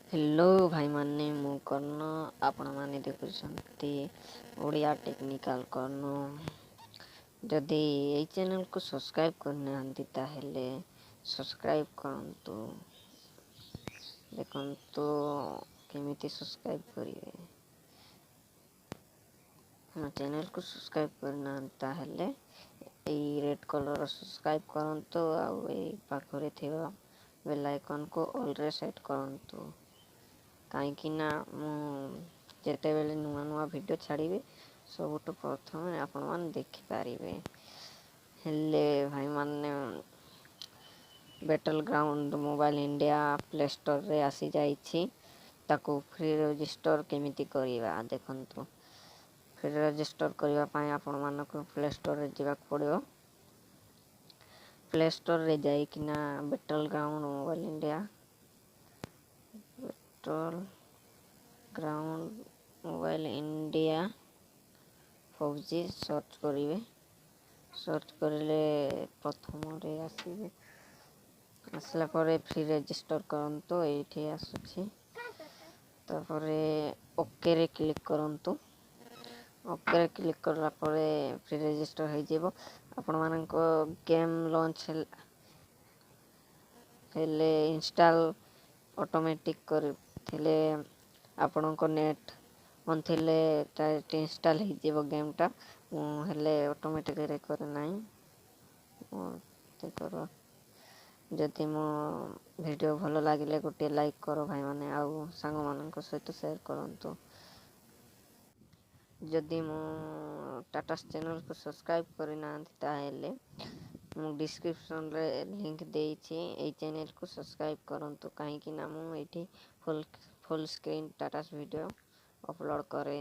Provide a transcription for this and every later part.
Hello ଭାଇମାନେ, ମୁଁ କର୍ଣ୍ଣ। ଆପଣମାନେ ଦେଖୁଛନ୍ତି ଓଡ଼ିଆ ଟେକ୍ନିକାଲ କର୍ଣ୍ଣ। ଯଦି ଏଇ ଚ୍ୟାନେଲକୁ ସବସ୍କ୍ରାଇବ୍ କରିନାହାନ୍ତି, ତାହେଲେ ସବସ୍କ୍ରାଇବ୍ କରନ୍ତୁ। ଦେଖନ୍ତୁ କେମିତି ସବସ୍କ୍ରାଇବ୍ କରିବେ। ମୋ ଚ୍ୟାନେଲକୁ ସବସ୍କ୍ରାଇବ୍ କରିନାହାନ୍ତି, ତାହେଲେ ଏଇ ରେଡ଼୍ କଲର୍ ସବସ୍କ୍ରାଇବ୍ କରନ୍ତୁ ଆଉ ଏଇ ପାଖରେ ଥିବା ବେଲ୍ ଆଇକନ୍କୁ ଅଲ୍ରେ ସେଟ୍ କରନ୍ତୁ, କାହିଁକି ନା ମୁଁ ଯେତେବେଳେ ନୂଆ ନୂଆ ଭିଡ଼ିଓ ଛାଡ଼ିବି, ସବୁଠୁ ପ୍ରଥମେ ଆପଣମାନେ ଦେଖିପାରିବେ। ହେଲେ ଭାଇମାନେ, battle ground mobile India play ଷ୍ଟୋର୍ରେ ଆସିଯାଇଛି। ତାକୁ ଫ୍ରି ରେଜିଷ୍ଟର କେମିତି କରିବା ଦେଖନ୍ତୁ। ଫ୍ରି ରେଜିଷ୍ଟର କରିବା ପାଇଁ ଆପଣମାନଙ୍କୁ ପ୍ଲେ ଷ୍ଟୋର୍ରେ ଯିବାକୁ ପଡ଼ିବ। ପ୍ଲେ ଷ୍ଟୋର୍ରେ ଯାଇକିନା battle ground mobile India, battle ground mobile India PUBG search କରିବେ। ସର୍ଚ୍ଚ କରିଲେ ପ୍ରଥମରେ ଆସିବେ। ଆସିଲା ପରେ ଫ୍ରି ରେଜିଷ୍ଟର କରନ୍ତୁ, ଏଇଠି ଆସୁଛି। ତାପରେ ଓକେରେ କ୍ଲିକ୍ କରନ୍ତୁ। ଓକେରେ କ୍ଲିକ୍ କଲା ପରେ ଫ୍ରି ରେଜିଷ୍ଟର ହେଇଯିବ। ଆପଣମାନଙ୍କ ଗେମ୍ ଲଞ୍ଚ ହେଲେ, ଇନଷ୍ଟଲ୍ ଅଟୋମେଟିକ୍ କରିଥିଲେ, ଆପଣଙ୍କ ନେଟ୍ ଅନ୍ ଥିଲେ ଡାଇରେକ୍ଟ ଇନଷ୍ଟଲ୍ ହେଇଯିବ ଗେମ୍ଟା। ମୁଁ ହେଲେ ଅଟୋମେଟିକ୍ରେ କରେ ନାହିଁ କର। ଯଦି ମୋ ଭିଡ଼ିଓ ଭଲ ଲାଗିଲେ ଗୋଟିଏ ଲାଇକ୍ କର ଭାଇମାନେ, ଆଉ ସାଙ୍ଗମାନଙ୍କ ସହିତ ସେୟାର କରନ୍ତୁ। ଯଦି ମୋ ଟାଟାସ୍ ଚ୍ୟାନେଲକୁ ସବସ୍କ୍ରାଇବ୍ କରିନାହାନ୍ତି, ତାହେଲେ ମୁଁ ଡିସ୍କ୍ରିପ୍ସନ୍ରେ ଲିଙ୍କ୍ ଦେଇଛି, ଏଇ ଚ୍ୟାନେଲକୁ ସବସ୍କ୍ରାଇବ୍ କରନ୍ତୁ, କାହିଁକି ନା ମୁଁ ଏଇଠି ଫୁଲ୍ ସ୍କ୍ରିନ୍ ଟାଟାସ୍ ଭିଡ଼ିଓ ଅପଲୋଡ଼ କରେ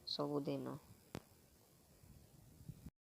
ସବୁଦିନ।